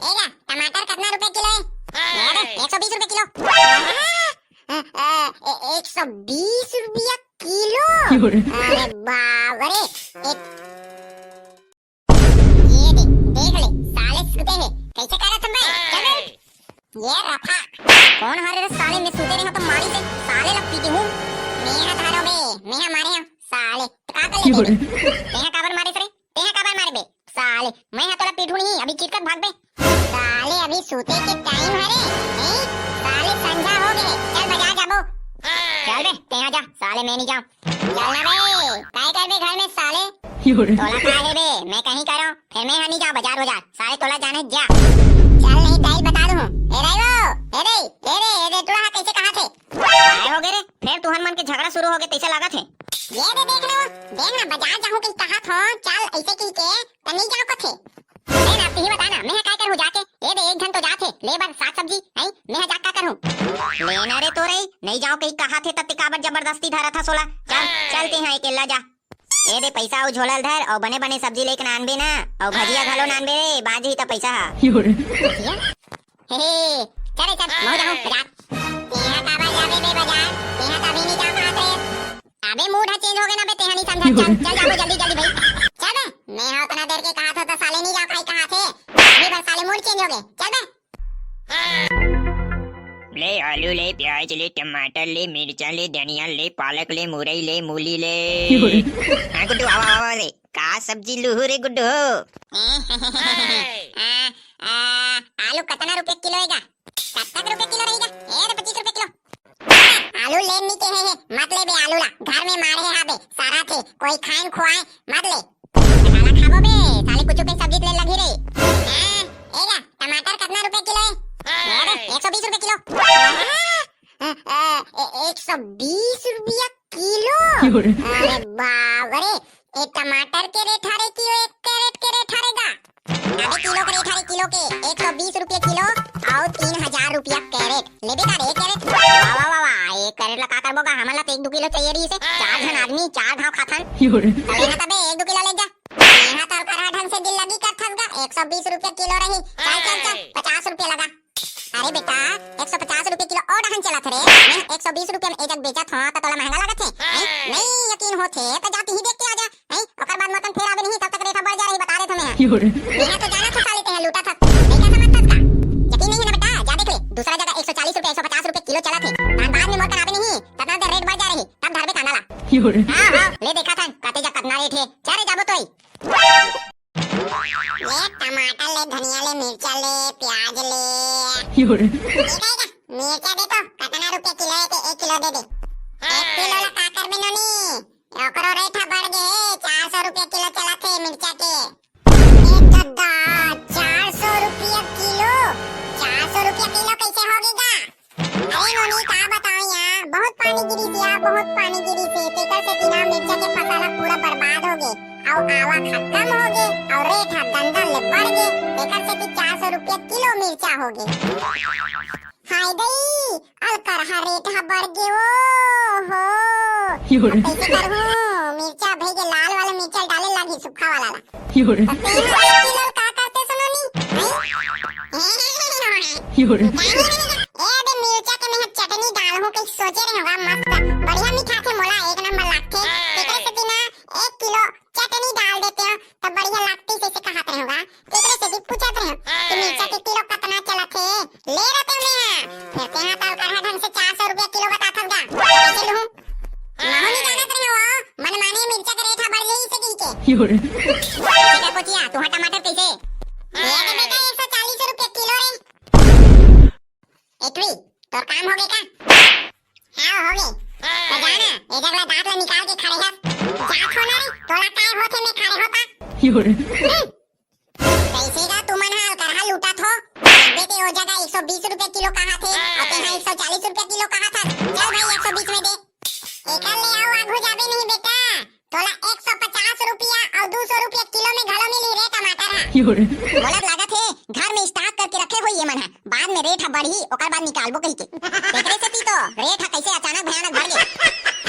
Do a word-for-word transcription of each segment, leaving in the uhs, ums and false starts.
ए गा, टमाटर कतना रुपया किलो हे? ए दे, एक सौ बीस रुपया किलो। हाँ, अ, अ, ए-, एक सौ बीस रुपया किलो? अरे बाप रे। एक, ये दे, देख ले, साले सुते हे। कैसे करत हन बे? चल बे। ये रफा। कौन हरे रे साले, मैं सुते रहे हो तो मारी से, साले ला पीटी हूँ। मैं हा धारो बे, मैं हा मारे हूँ, साले। का कर ले बे? तेहा काबर मारे रे? तेहा काबर मारे बे? साले, मैं हा तोला पीटू नहीं, अभी चिरकत भाग बे। साले, अभी सूते के टाइम हरे, नहीं? साले, संझा हो गए, चल बाजार जाबो। चल बे, तेहा जा, साले, मैं नहीं जाऊँ। चल ना बे, काय करबे घर में साले? तोला का हे बे, मैं कहीं करो, फिर मैं हा नहीं जाऊँ बाजार बाजार, साले तोला जाने जा। चल नहीं दाई बता दूँ। ए दाई वो, ए दाई, ए दे, ए दे, तोला हा कैसे कहा थे? काय हो गए रे? फिर तुहन मन के झगड़ा शुरू हो गए, तैसे लागत हे। ये दे देख ना, देख ना, बाजार जाहूँ कहीं कहा थो, चल ऐसे कही के, त नहीं जाओ कथे। ए ना, तुही बता ना, मैं हा काय करूँ जाके? ए दे, एक झन तो जात हे, ले बर साग सब्जी, हैं? मैं हा जा का करूँ? लेना रे तोरे, नहीं जाओ कहीं कहा थे, तब ते काबर जबरदस्ती धरा था सोला। चल, चल ते हा अकेला जा। ए दे पैसा अउ झोला ल धर, अउ बने बने सब्जी लेके नानबे ना, अउ भजिया घलो नानबे रे, बाजी त पैसा हा। भजिया? हे, हे, चल रे चल, मैं जाहूँ बाजार। तेहा काबर जाबे बे बाजार? तेहा त अभी नहीं जा पात रे। अबे मूड हा चेंज हो गए ना बे, तेहा नहीं समझा। चल, चल जाबो जल्दी जल्दी भाई। चल बे, मैं हा उतना देर के कहा था तो साले नहीं जा पाई कहा थे। अभी भर साले मूड चेंज हो गए। चल बे। ले आलू ले, प्याज ले, टमाटर ले, मिर्चा ले, धनिया ले, पालक ले, मुरई ले, मूली ले। हाँ गुड्डू, आवा, आवा, आवा रे। का सब्जी लूहू रे गुड्डू? आ, आ, आलू कतना रुपया किलो हे गा? कतक रुपया किलो रही गा? ए रे, पच्चीस रुपया किलो। आलू लेन नहीं के हे, हे, मत ले बे आलू ला। घर में मारे हे हाबे, सारा थे, कोई खाइन खुआए, मत ले। साला खाबो बे, साले कुछ के सब्जी ले लगी रे। हाँ, ए गा, टमाटर कतना रुपया किलो हे? ए रे, एक सौ बीस रुपया किलो। आ, आ, आ, ए-, एक सौ बीस रुपया किलो? अरे बाप रे, ए टमाटर के रेट हरे कि एक कैरेट के रेट हरे गा? अबे किलो के रेट हरे, किलो के एक सौ बीस रुपया किलो अउ तीन हजार रुपया कैरेट। लेबे का रे कैरेट? वाह, वाह, वाह, वाह, एक कैरेट ला का करबो गा? हमन ला तो एक दू किलो चाहिए रहिस हे। चार झन आदमी, चार घाव खाथन। त लेना तबे एक दू किलो ले जा। यहाँ तो अलकरहा ढंग से दिल लगी करथस गा, एक सौ बीस रुपया किलो रही। चल, चल, चल, पचास रुपया लगा। अरे बेटा, एक सौ पचास रुपया किलो अउ डहन चलत रे। मैं एक सौ बीस रुपया में ए जग बेचत हूँ, त तोला महंगा लागत हे? हैं? नहीं यकीन होथे, त जाती ही देख के आ जा। हैं? ओकर बाद मोतन फेर आवे नहीं, तब तक रेट बढ़ जा रही, बता देत हूँ मैं। मैं तो जाना था साले, तेहा लूटा था। नहीं का समझ था का? यकीन नहीं है ना बेटा, जा देख ले। दूसरा जगह एक सौ चालीस रुपया, एक सौ पचास रुपया किलो चलत हे। धान बाद में मोर कन आवे नहीं, तना देर रेट बढ़ जा रही, तब धरबे कांदा ला। हाँ, हाँ, ले देखा था, कते जा कतना रेट हे। जा रे, जाबो तोई। ले टमाटर ले, धनिया ले, मिर्चा ले, प्याज ले। ठीक है क्या? मिर्चा दे तो, कतना रुपया किलो हे ते एक किलो दे दे। एक किलो ला का करबे नोनी? ओकरो रेट ह बढ़ गे हे, चार सौ रुपया किलो चलत हे मिर्चा के। ए दद्दा, चार सौ रुपया किलो? चार सौ रुपया किलो कैसे हो गे गा? अरे नोनी, का बताओ यार, बहुत पानी गिरिस यार, बहुत पानी गिरिस हे, तेकर सेती ना मिर्चा के फसल ह पूरा बर्बाद हो गे, अउ आवक ह कम हो गे, अउ रेट ह दन दन ले बढ़ गे, तेकर सेती चार सौ रुपया किलो मिर्चा हो गे। हाय दई, अलकरहा रेट ह बढ़ गे ओ हो। अब कैसे करहूँ? मिर्चा भई के लाल वाला मिर्चा डाले लागही, सुक्खा वाला ला। त तें ह एक किलो का करते सुनो नी? हैं? ए बे, मिर्चा के मैं ह चटनी डालहूँ कहिके सोचे रहे होगा, मस्त बढ़िया मिठाथे, मोला एक नंबर लागथे। तेकरे सेती ना एक किलो चटनी डाल देते हो, त बढ़िया लागथे, से, से कहत रहे होगा। तेकरे सेती पूछत रहे हो कि मिर्चा के किलो कतना चलत हे। ले रते मैं ह। फिर तें ह त अलकरहा ढंग से चार सौ रुपया किलो बताथस गा। कैसे लूँ? महू नहीं जानत रहे हो, मनमाने मिर्चा के रेट ह बढ़ जाही से कहिके। ठीक है कोचिया, तुहार टमाटर कैसे? ये तो बेटा एक सौ चालीस रुपया किलो रे। ए टुई, तोर काम हो गे का? हाँ, हो गे। त जा ना, ए जगला दांत ला निकाल के खड़े हस। जात हो ना रे, तोला काय होथे, मैं खड़े होता। हम्म। कैसे गा तुमन हा अलकरहा लूटत हो? अबे ते ओ जगह एक सौ बीस रुपया किलो कहा थे, अउ ते हा एक सौ चालीस रुपया किलो कहा था। चल भाई, एक सौ बीस में दे। एकर ले अउ आघू जाबे नहीं बेटा, तोला एक सौ पचास रुपया अउ दू सौ रुपया किलो में घलो मिलही रे टमाटर हा। मोला लागत हे घर में स्टॉक करके रखे होही ये मन हा, बाद में रेट हा बढ़ही, ओकर बाद निकालबो कहिके। तेकरे सेती तो रेट हा कैसे अचानक भयानक बढ़ गे।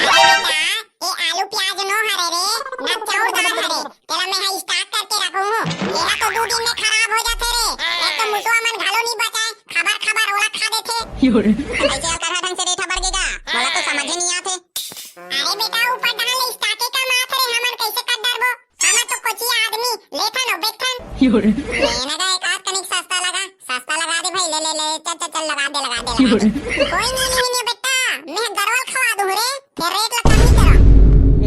अरे बेटा, ए आलू प्याज नो हरे रे, ना चाउर दाल हरे, तेला मैं हा स्टॉक करके रखहूँ। एहा तो दू दिन में खराब हो जाथे रे। एक तो मुसवा कइसे अलकरहा ढंग से रेट ह बढ़ गे गा? मोला तो समझे नइ आत हे। अरे बेटा, ऊपर डाल ले, स्टॉके कमात रे, हमन कइसे कर डरबो? हमन तो कोचिया आदमी, लेथन अउ बेचथन। ले ना गा, एक आध कनिक सस्ता लगा, सस्ता लगा दे भाई, ले, ले, ले, चल, चल, चल, लगा दे, लगा दे, लगा दे। कोई नइ, नइ, नइ बेटा, मैं गरवा ल खवा दूं रे, फेर रेट ला कम नइ करो।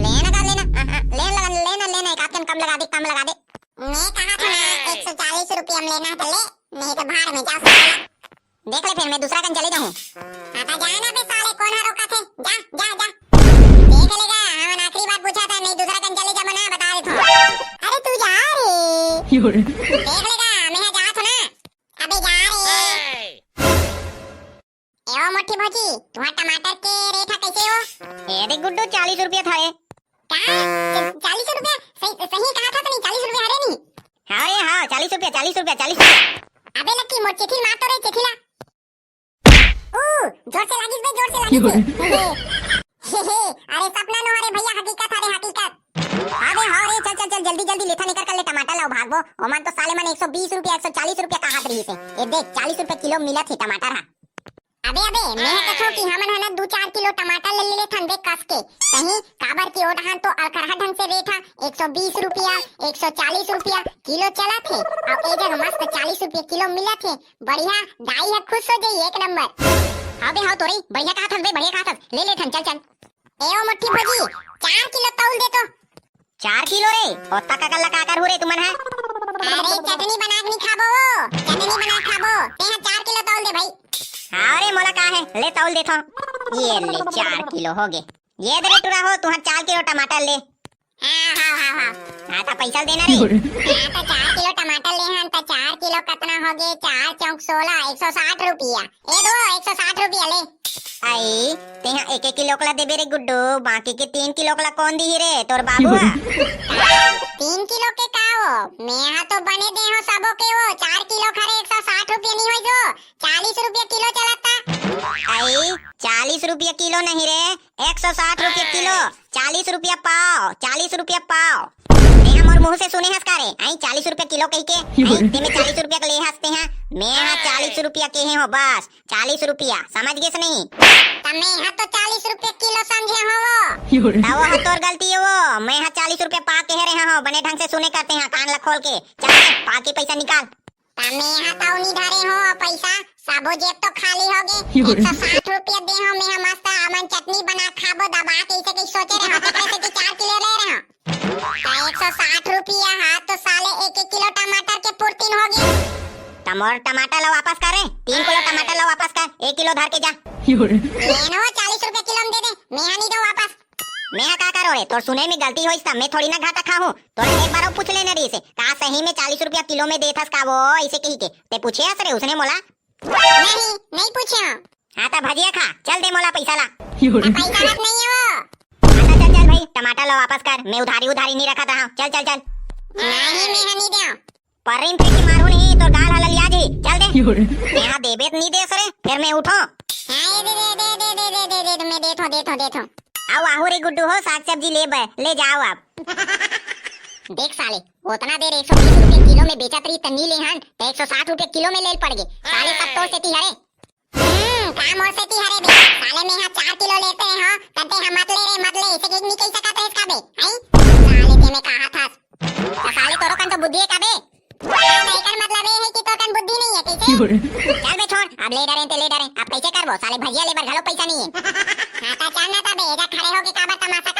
ले ना गा, ले ना, हाँ, हाँ, ले ना, ले ना, ले ना, एक आध कन कम लगा दे, कम लगा दे। मैं कहा था ना, एक सौ चालीस रुपया में लेना है तो ले, नहीं तो भाड़ में जाओ साला। देख ले, फेर मैं दूसरा कन चले जाहूं। हाँ, त जा ना बे साले, कोन ह रोकत हे? जा, जा, जा। देख ले गा, हमन आखिरी बार पूछा था, नहीं दूसरा कन चले जा, मना बता देथों। अरे तू जा रे। देख ले गा, मैं जात हूं ना। अबे जा रे। ए ओ मोटी भौजी, तुहां टमाटर के रेट ह कइसे हो? ए देख गुड्डू, चालीस रुपया था रे। का? च-, चालीस रुपया? सही, सही कहा था तनी, चालीस रुपया हरे नी? हाँ रे, हाँ, चालीस रुपया, चालीस रुपया, चालीस रुपया। अबे लक्की, मोर चेथी मार तो रे, चेथी ला। ऊ, जोर से लागिस बे, जोर से लागिस बे। हे, हे, हे, अरे सपना नो हरे भैया, हकीकत हरे, हकीकत। अबे हाँ रे, चल, चल, चल, जल्दी, जल्दी लेथा निकर कर ले टमाटर ला, भागबो। ओमन तो साले मन एक सौ बीस रुपया, एक सौ चालीस रुपया कहत रहिस हे। ए देख, चालीस रुपया किलो मिलत हे टमाटर हा। अबे, अबे, मैं ह कथों कि हमन ह ना दू चार किलो टमाटर ले लेथन बे कस के। सही, काबर कि ओ डहान तो अलकरहा ढंग से रेट ह एक सौ बीस रुपया, एक सौ चालीस रुपया किलो चलत हे, अउ ए जग मस्त चालीस रुपया किलो मिलत हे। बढ़िया, दाई ह खुश हो जाई, एक नंबर। हाँ बे, हाँ तो रे, बढ़िया कहा थस बे, बढ़िया कहा थस, ले लेथन, चल, चल। ए ओ मोटी भौजी, चार किलो तौल दे तो। चार किलो रे, ओतका ककल्ला का करहू रे तुमन ह? अरे चटनी बना के नहीं खाबो वो, चटनी बना के खाबो। तेहा चार किलो तौल दे भाई। हाँ रे, मोला का हे, ले तौल देथों। ये ले, चार किलो हो गे। ये दे रे टुरा हो, तुहां चार किलो टमाटर ले। हाँ, हाँ, हाँ, हाँ। हाँ, त पैसा देना रे। हाँ, त चार किलो टमाटर ले हन, त चार किलो कतना हो गे? चार चौक सोलह, एक सौ साठ रुपया। ए दो, एक सौ साठ रुपया ले। आई, तेहा एक एक किलो कला देबे रे गुड्डू, बाकी के तीन किलो कला कोन दिही रे, तोर बाबू हा? तीन किलो के का हो? मेहा तो बने दे हो सबो के वो, चार किलो खरे एक सौ साठ रुपया नहीं होई जो, चालीस रुपया किलो चलता। आई, चालीस रुपया किलो नहीं रे, एक सौ साठ रुपया किलो, चालीस रुपया पाव, चालीस रुपया पाव। तेहा मोर मुंह से सुने हस का रे? आई, चालीस रुपया किलो कहिके, आई, तेमे चालीस रुपया के ले हस तेहा, मेहा चालीस रुपया केहे हो बस। चालीस रुपया, समझ गेस नहीं? त मेहा तो चालीस रुपया किलो समझे हो वो। त वो ह तोर गलती हे वो, मेहा चालीस रुपया पाव केहे रहे हो, बने ढंग से सुने करते हैं, कान ला खोल के। चल, पाव के पैसा निकाल। त मेहा तौ नी धरे हो पैसा, सबो जेब तो खाली हो गे। एक सौ साठ रुपया दे हो, मेहा मस्त आमन चटनी बना खाबो दबा के, इसे कहीं सोचे रहे हो, तेकरे से कि चार किलो ले रहे हो। त एक सौ साठ रुपया हा तो साले एक एक किलो टमाटर के पुरतीन हो गे। त मोर टमाटर ला वापस कर रे, तीन किलो टमाटर ला वापस कर, एक किलो धर के जा। लेन हो, चालीस रुपया किलो में दे दे, मेहा नहीं दो वापस। मेहा का करो रे, तोर सुने में गलती होइस त मैं थोड़ी ना घाटा खाहूं, तोर एक बार अउ पूछ लेने रहिस हे, का सही में चालीस रुपया किलो में देथस का वो, इसे कही के, ते पूछे हस रे उसने मोला? नहीं, नहीं पूछे हो। हाँ, त भजिया खा, चल दे मोला पैसा ला। त पैसा मत नहीं है वो। हाँ, त चल, चल भाई, टमाटर ला वापस कर, मैं उधारी, उधारी नहीं रखा था, चल, चल, चल। नहीं, मैं नहीं दे। पर्री म फेंक के मारहूं नहीं, तोर गाल ह ललिया जी, चल दे। मैं हा देबे त नहीं दे सरे, फेर मैं उठो। हाँ, ये दे, दे, दे, मैं देथों, देथों, देथों। आओ, आहू रे गुड्डू हो, साग सब्जी ले बर, ले जाओ आप। देख साले, ओतना देर एक सौ बीस रुपया किलो में बेचत रही त नी ले हन, त एक सौ साठ रुपया किलो में ले पड़ गे। साले सब तोर सेती हरे। हम्म, का मोर सेती हरे बे? साले मैं हा चार किलो लेते हो, तब ते हा मत ले रे, मत ले, इसे नहीं कह सकत रहे इसका बे, हैं? साले ते मैं कहा था। त साले तोरो कन तो बुद्धि है का बे? हाँ, त एकर मतलब ये है कि तोर कन बुद्धि नहीं है, कैसे? चल बे छोड़, अब ले डरे ते ले डरे, अब कैसे करबो? साले भजिया लेबर घलो पैसा नहीं है। हाँ, त चल ना तबे, एजा खड़े होके काबर तमाशा